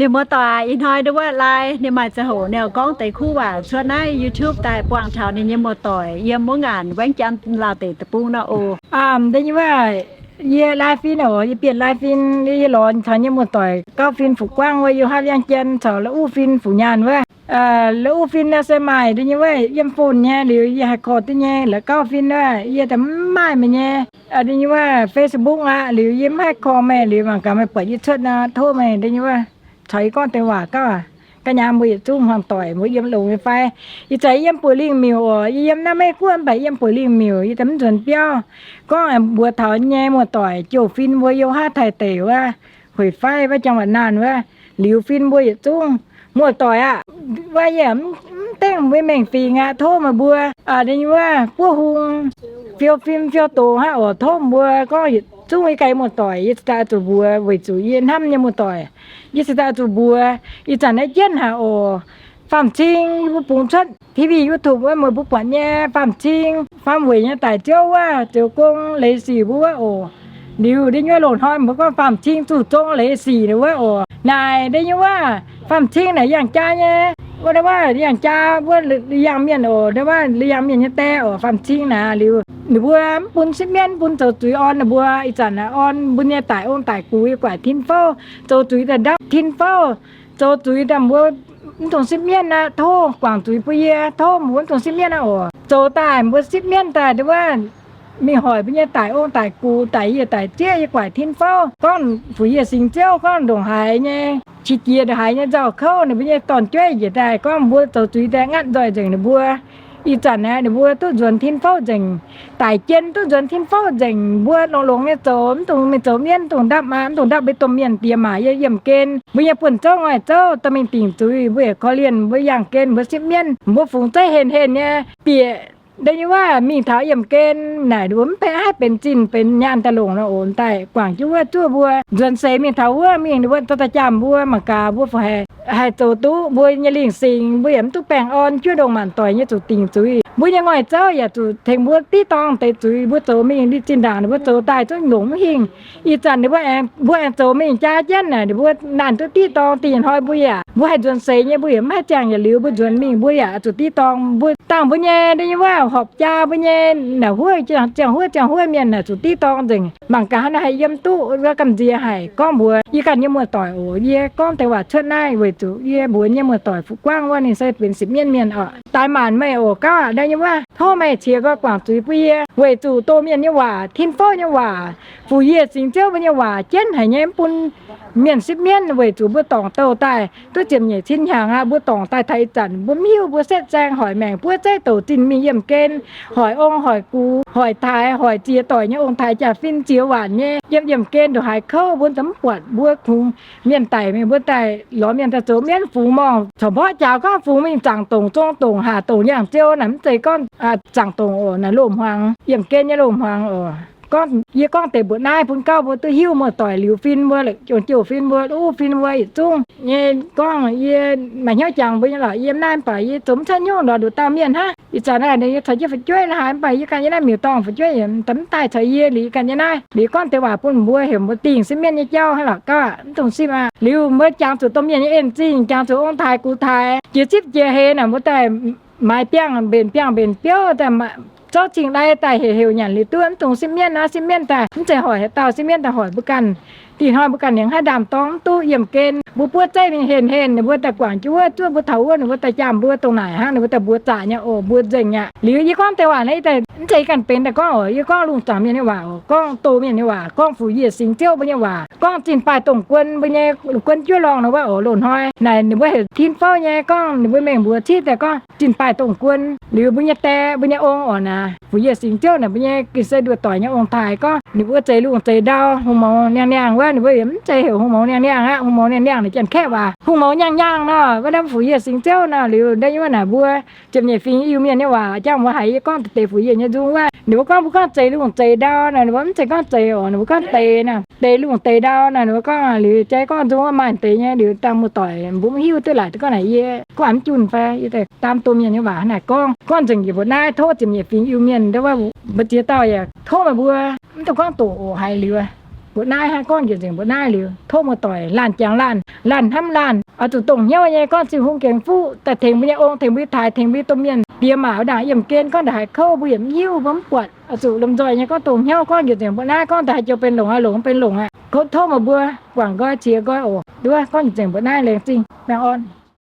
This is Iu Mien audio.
Mienh muoz-doic, ih hnoi ndau wuov laai ninh maaih ziangh hoc ninh gorngv deix kuv waac cuotv naaiv YouTube daaih buangh taux ninh nyei muoz-doic yiem wuov ngaanc เวียงจันทน์ Laauh deic-bung nor oc. Ndau wuov, yie laai fin oc, yie bienh laai fin, yie lorz caux nyei muoz-doic gauv fin fuqv guangv wuov, yie haav เวียงจันทน์ caux la'uv fin fuqv nyaanh wuov. La'uv fin naaiv se maaih ndau wuov yiem phone nyei, liuz yie haih korv duqv nyei. La'gauv fin wuov yie daaih mv maaih meih nyei ndau wuov Facebook aqv, liuz yie mv haih korv meih, liuz mangc gaax meih buatc yie cuotv nor tov meih ndau wuov caux yie gorngv deix waac gauh. Ga'nyaam mbuo yietc zungv hmuangv doic mbuo yiem longx nyei fai? Ih zanc yiem Buoz Lingh Miuc oc. Yie yiem naaiv Meiv Guoqv mv baac yiem Buoz Lingh Miuc, yie daaih mv nzuonx biauv. Gorngv mbuox taux nyei muoz-doic jouh fin mbuo youh haav taaih deic wuov, hueic fai wuov, จังหวัดน่าน wuov, liuz fin mbuo yietc zungv muoz-doic aqv. Wuov yie mv dengh mbuo mengh fingx aqv, tov meih mbuo ndau wuov buov hung, fiou fim fiou doz hnangv oc. Tov mbuo gorngv yietc zungv yie ganh muoz-doic yie cingx daaih zuqc mbuox weic zuqc yie hnamv nyei muoz-doic. Yie cingx daaih zuqc mbuox ih zanc naaiv jienv haic oc. Faam-cing yie mbuo bungx cuotv T V YouTube wuov meih mbuo buatc nyei, faam-cing faam-weic nyei daic ziouv wuov, ziouc gong leiz sic mbuo wuov oc. Liuz ndau wuov loz-hnoi mbuo gorngv faam-cing zuqc zong leiz sic wuov oc. Naaic ndau wuov faam-cing naaic yangh jaa nyei, wuov ndau wuov yangh jaa wuov, yangh mienh oc, ndau wuov yangh mienh nyei die oc. Faam-cing naaic liuz ninh mbuo mv bun sipv mienv, mv bun zoux zuiz orn ninh mbuo. Ih zanc naaic orn mbuo nyei daic ong daic gux yie guaaic tin fouv, zoux zuiz daaih ndapv tin fouv, zoux zuiz daaih mbuo mv dungx sipv mienv aqv. Tov guangc zuiz bun yie, tov mbuo mv dungx sipv mienv aqv oc. Zoux daaih mbuo sipv mienv daaih ndau wuov mingh hoic mbuo nyei daic ong daic gux, daic yieh daic zieqv yie guaaic tin fouv, gorngv Fuqc Yie Singx Ziouv gorngv ndongc haaix nyei, qiex jiez ndongc haaix nyei nzauh kouv ninh mbuo nyei dorn-jueiv njiec daaih, gorngv mbuo zoux zuiz daaih ngatv nzoih nzengc ninh mbuo. Ih zanc naaic ninh mbuo duqv nzuonx tin fouv nzengc, daic jien duqv nzuonx tin fouv nzengc. Mbuo longx-longx nyei zoux, mv dungx mingh zoux mienv, mv dungx ndapv aqv, mv dungx ndapv mbuo domh mienh diex maac yiem yiemh gen. Mbuo nyei buonv-zouv ngoic zouv dorh mingh dingc zuiz, mbuo yietc korv-lienh mbuo yangh gen, mbuo sipv mienv, mbuo fungx zeiv henh-henh nyei bieqc ndau wuov mingh taux yiemh gen naaic, mbuo mv benx haih benx zinh benx nyaanh daaih longc nor oc. Daaih guangc jienv wuov zuov mbuo nzuonx seix mingh taux wuov mingh, ninh mbuo dorh daaih jaam mbuo mangc gaax mbuo fai haih zoux duqv mbuo nyei lingh singx. Mbuo yaac mv duqv baengh orn juov ndongc maanc doic nyei zuqc dingc zuiz. Mbuo nyei ngoic zouv yaac zuqc tengx mbuo diqv dorng deix zuiz. Mbuo zoux mingh, ninh zinh ndaangc ninh mbuo zoux daaih zungv longc mv hingh. Ih zanc ninh mbuo aengx, mbuo aengx zoux mingh jaa jienv naaic, ninh mbuo naanh duqv diqv dorng. Dingc hnoi mbuo yaac, mbuo haih nzuonx seix nyei, mbuo yaac mv haih ziangh yietc liuz mbuo nzuonx mingh, mbuo yaac zuqc diqv dorng. Mbuo dangh mbuo nyei ndau wuov horpc jaa, mbuo nyei naaic huov, ziangh huov ziangh huov mienh naaic zuqc diqv dorng nzengc. Mangc gaax naaiv haih yiem duqv wuov gamh nziex haic. Gorngv mbuox yie ganh nyei muoz-doic oc, yie gorngv deix waac cuotv naaiv weic zuqc yie mbuox nyei muoz-doic fuqv guangv wuov ninh se benx sipv mienv mienh oc. Daaih maanc meih oc, gauv aqv, ndau wuov tov meih qiex gau guangc zuiz bun yie, weic zuqc doh mienh nyei waac, tin fouv nyei waac, Fuqv Yie Singx Ziouv mbuo nyei waac jienv haic nyei, mv bun mienh sipv mienv. Weic zuqc mbuo dorngc douh daaih duqv ziepc nyeic cin hnyangx aqv. Mbuo dorngc daaih taux ih zanc mbuo mv hiuv, mbuo setv zaeng hoic maengc buov zeiv douc zinh mingh yiemh gen, hoic ong hoic gux, hoic taaix, hoic ziex doic nyei ong-taaix jaa-fin ziex waanc nyei yiem yiemh gen ndongc haaix kouv mbuo za'gengh mv buatc. Mbuo kungx mienh daic mingh mbuo daaih lorz mienh daaih zoux mienv, fungx morngh corc mborqv jaax gorngv fungx mingh zaangc dongc, zong dongc, haac dongc, yangh ziouv naaic, mv zeiz gorngv zaangc dongc oc, naaic loz-hmuangx, yiemh gen nyei loz-hmuangx oc. Gorngv yie gorngv deix mbuoqc naaiv bun gauh mbuo duqv hiuv, muoz-doic liuz fin mbuo, jouh fin mbuo, uv fin mbuo yietc zungv nyei gorngv yie maaih hnyouv jangx mbuo nyei lorqc. Yiem naaiv mv baac yie zoux mv cuotv nyungc lorqc, nduqc dauh mienh hnangv. Ih zanc naaiv ninh nyei caux jienv fu'jueiv la'haaix, mv baac yie ganh yie naaiv miuc-dorngh fu'jueiv yaac mv daaih caux yie liuz, yie ganh yie naaiv liuz gorngv deix waac bun mbuo heuc mbuo dingh sipv mienv nyei jauv hnangv lorqc. Gauh aqv, mv dungx sipv aqv. Liuz mbuo jangx zuqc domh mienh nyei en-zingh, jangx zuqc ong-taaix gux-taaix, jiex zipv jiex heix naaic mbuo daaih maaiz biangh mbenc biangh mbenc biouv daaih, zouv cing-lai daaih heuc heuc nyanc liuz duqv, mv dungx sipv mienv aqv. Sipv mienv daaih mv zeiz hoic haaix dauh, sipv mienv daaih hoic mbuo ganh. Dingh hnoi mbuo ganh liangx haaix ndaam-dorng mv duqv yiemh gen, mbuo buov zeiv mingh henh henh, ninh mbuo daaih guangc jienv wuov zuov mbuo taux wuov, ninh mbuo daaih jaam mbuo dongh naaic hnangv, ninh mbuo daaih mbuox zaqc nyei oc, mbuo nzengc aqv. Liuz yie gorngv deix waac naaiv, mv zeiz yie ganh benx daaih gorngv oc. Yie gorngv lungh zaangc mienh nyei waac oc, gorngv doh mienh nyei waac, gorngv Fuqv Yie Singx Ziouv mbuo nyei waac, gorngv zinh baaih dongh guon mbuo nyei guon juov lorngh nor wuov oc. Loz-hnoi naaic ninh mbuo heuc tin fouv nyei, gorngv ninh mbuo mengh mbuox citv daaih gorngv zinh baaih dongh guon. Liuz mbuo nyei die, mbuo nyei ong oc naaic, Fuqv Yie Singx Ziouv naaic, mbuo nyei ga'sie nduoh doic nyei ong-taaix gorngv ninh mbuo zeix lungh zeix ndau, hungh mouz niangh-niangh wuov, ninh mbuo yaac mv zeiz heuc hungh mouz niangh-niangh aqv. Hungh mouz niangh-niangh naaic janx-kaeqv waac, hungh mouz niangh-niangh nor wuov, naaiv Fuqv Yie Singx Ziouv nor. Liuz ndau wuov naaic mbuo ziepc nyeic fingx Iu-Mienh nyei waac, jangx mbuo haiz yie gorngv deix Fuqv Yie nyei nzung wuov, ninh mbuo gorngv mbuo gorngv zeix lungh zeix ndau nor, ninh mbuo mv zeiz gorngv zeix oc, ninh mbuo gorngv deix nor, deix lungh deix ndau nor, ninh mbuo gorngv. Liuz jaa gorngv nzung wuov maaih deix nyei, liuz dangh muoz-doic mbuo mv hiuv duqv laaix gorngv naaic yie gorngv mv junh fai yie daaih daam domh mienh nyei waac naaic gorngv. Gorngv nzengc yie mbuo naaiv tov ziepc nyeic fingx Iu-Mienh ndau wuov, mbuo ziex dauh yaac tov meih mbuo mv dungx gorngv doqc oc, haiz liuz Mbuoqc naaiv hnangv, gorngv njiec nzengc mbuoqc naaiv liuz, tov muoz-doic laanh jangx laanh, laanh hnamv laanh, oix zuqc dongh hnyouv nyei gorngv Tin-Hungh gengh fuqv daaih tengx mbuo nyei ong, tengx mbuo nyei taaix, tengx mbuo nyei domh mienh, bieqc maac wuov ndaangc yiemh gen gorngv ndaaih haiz kouv, mbuo yaac mv hiuv, mbuo mv buatc. Oix zuqc lomh nzoih nyei gorngv dongh hnyouv gorngv njiec nzengc mbuoqc naaiv, gorngv ndaaih haaix joux benx longc aqv, longc mv benx longc aqv, kouv tov meih mbuo guangc nqoi, ziex nqoi oc. Nduov, gorngv njiec nzengc mbuoqc naaiv laengz zingh baengh orn.